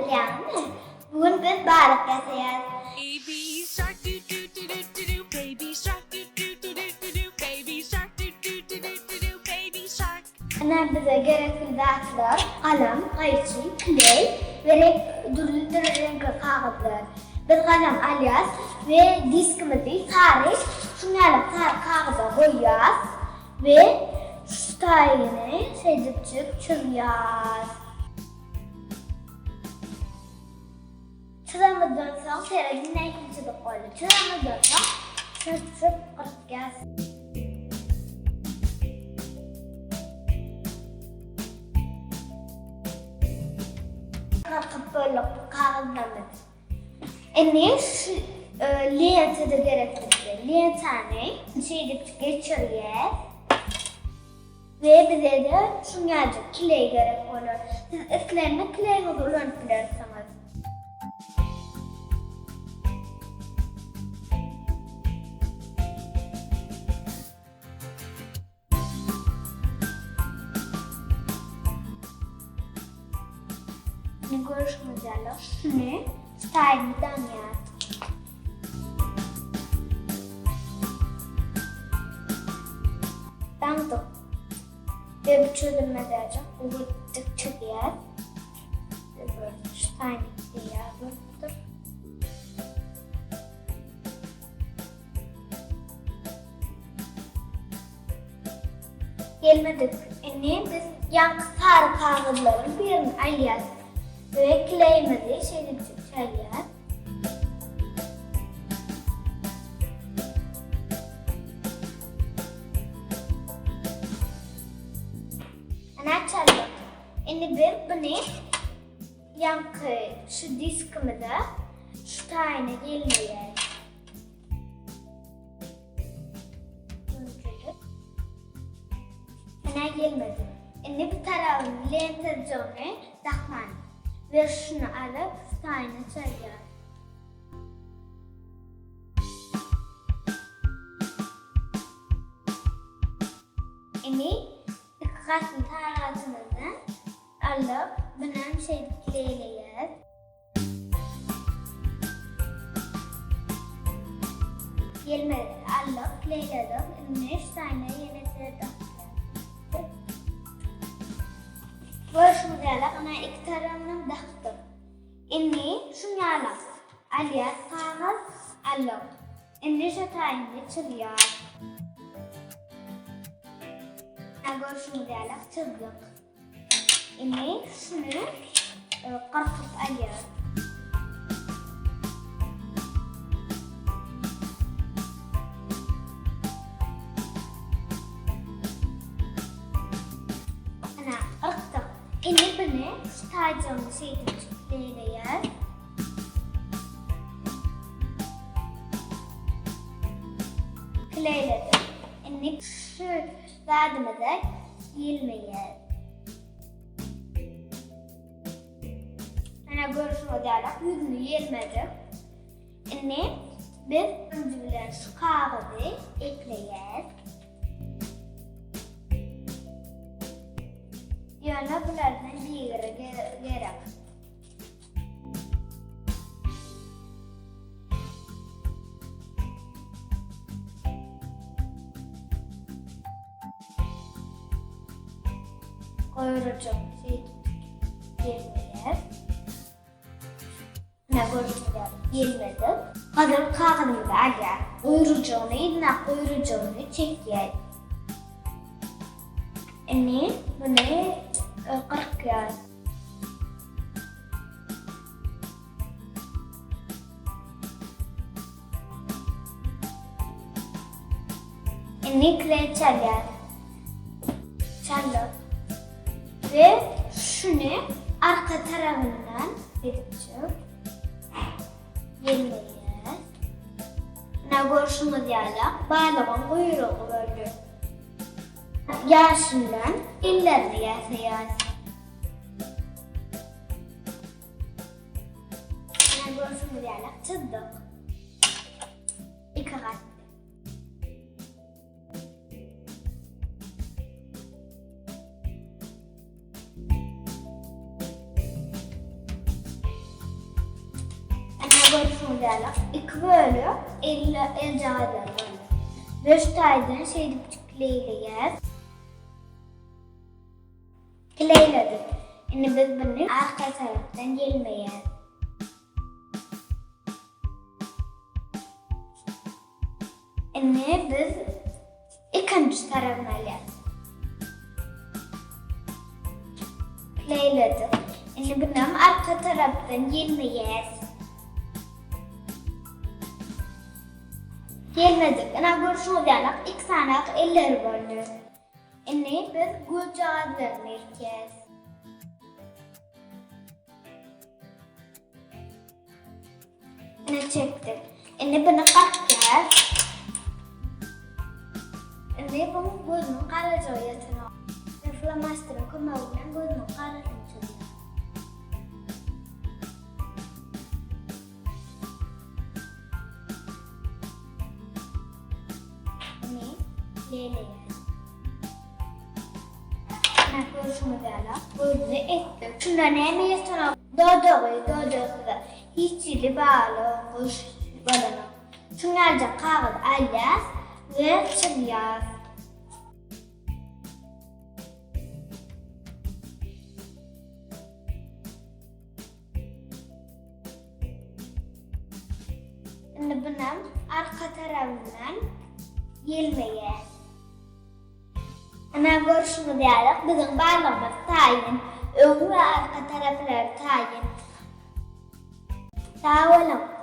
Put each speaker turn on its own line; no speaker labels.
bilýäňizmi? Bu gün biz balyk ýasaýas.
Baby shark do do do do do do baby shark do do do do do do baby shark do do do do do do baby shark.
Ine bize gerekli zatlar, galam, gaýçy, kleý we reňk dürli-dürli reňkli kagyzlar. Biz galam alýas we diskimizi sary şuň ýaly sary kagyza goýýas we şu taýyny şeýdipjik çyzýas. Çyzamyzdan soň serediň nähili çyzyk boldy. Çyzamyzdan soň çyzyp gyrkýas. Gyrkyp bolduk bu kagyzlarymyzy. Indi şu lenta-da gerek bize. Lentany şeýdip geçirýäs. We bize-de şuň ýalyjyk kleý gerek bolar. Siz islendik kleýiňizi ulanyp bilersiňiz. Indi görüşüňiz ýaly şuny taýyny daňýas. Daňdyk. Ve bu çözülmezäjek gowy dik çözýäs. Şu taýyny diýýär bolupdyr. Gelmedik. Indi biz ýaňky sary kagyzlaryň birini alýas we kleýimizi şeýdipjik çalýas. Ana çaldyk. Indi biz buny ýaňky şu diskimize şu taýyna gelmeýär. Ene gelmedi. Indi bu tarabyny lentejigini dakman we şuny alyp taýyny çalýar. Indi iki gatly taýajygymyzdan alyp, bunam şeýdip leýleýäs. Gelmedi. Aldyk, leýledik. Indi üç sany ýene dakýas. Görşüňiz ýaly, ana iki tarabynam dakdyk. Indi şuny ýaly alýas kagyz, aldyk. Indi şu taýyny çyzýas. Görşüňiz ýaly çyzdyk. Indi şuny gyrkyp alýar. Ana, gyrkdyk. Indi bunu şu taýjygyny şeýdip beýleýär. Kleýledik. Indi şu zadymyza gelmeýär. Ana görüşüňiz ýaly ýüzüni ýelmedik. Indi biz önji bilen şu kagyzy ekleýäris. Ýöne bulardan biri gerek. Goýurujak gelmeýär. Ne görüşýär gelmedi. Gyzyl kagyzymyzy alýar. Guýrujagyny yzyna guýrujagyny çekýär. Indi muny gyrkýar. Indi kleý çalýar. Çaldyk. We şuny arka tarabyndan edipjik ýelmeýäs. Ine görşüňiz ýaly balygyň guýrugy boldy. Ýaşyndan ellerini ýasaýas. Ine görşüňiz ýaly çyzdyk. Iki gat. görüşüňiz ýaly iki bölek el eljagazlar boldy. Beş taýdan şeýdip kleýleýäs. Kleýledik. Indi biz bunu arka tarapdan ýelmeýäs. Indi biz ikinji tarapyny alýas. Kleýledik. Indi bunam arka tarapdan ýelmeýäs. Ýelmedik. Ina görşüňiz ýaly iki sany elleri boldy. Indi biz gözjagazlaryny eltýäs. Ine çekdik. Indi bunu kakýas. Indi bu gözüniň garajagy ýatan. Flomasteryň kömegi bilen gözüniň garasyny çözýär. Indi leleýär. Ine görşüňiz ýaly gözüni etdik. Şunda näme ýatanok? Dodagy, dodagy hiç hili balyk, guş bolanok. Şuňňalja kagyz alýas we çyzýas. Indi bunam arka tarabyndan ýelmeýäs. Ynha görşüňiz ýaly biziň balygymyz taýyn. Öň we arka taraplary taýyn. Sag boluň.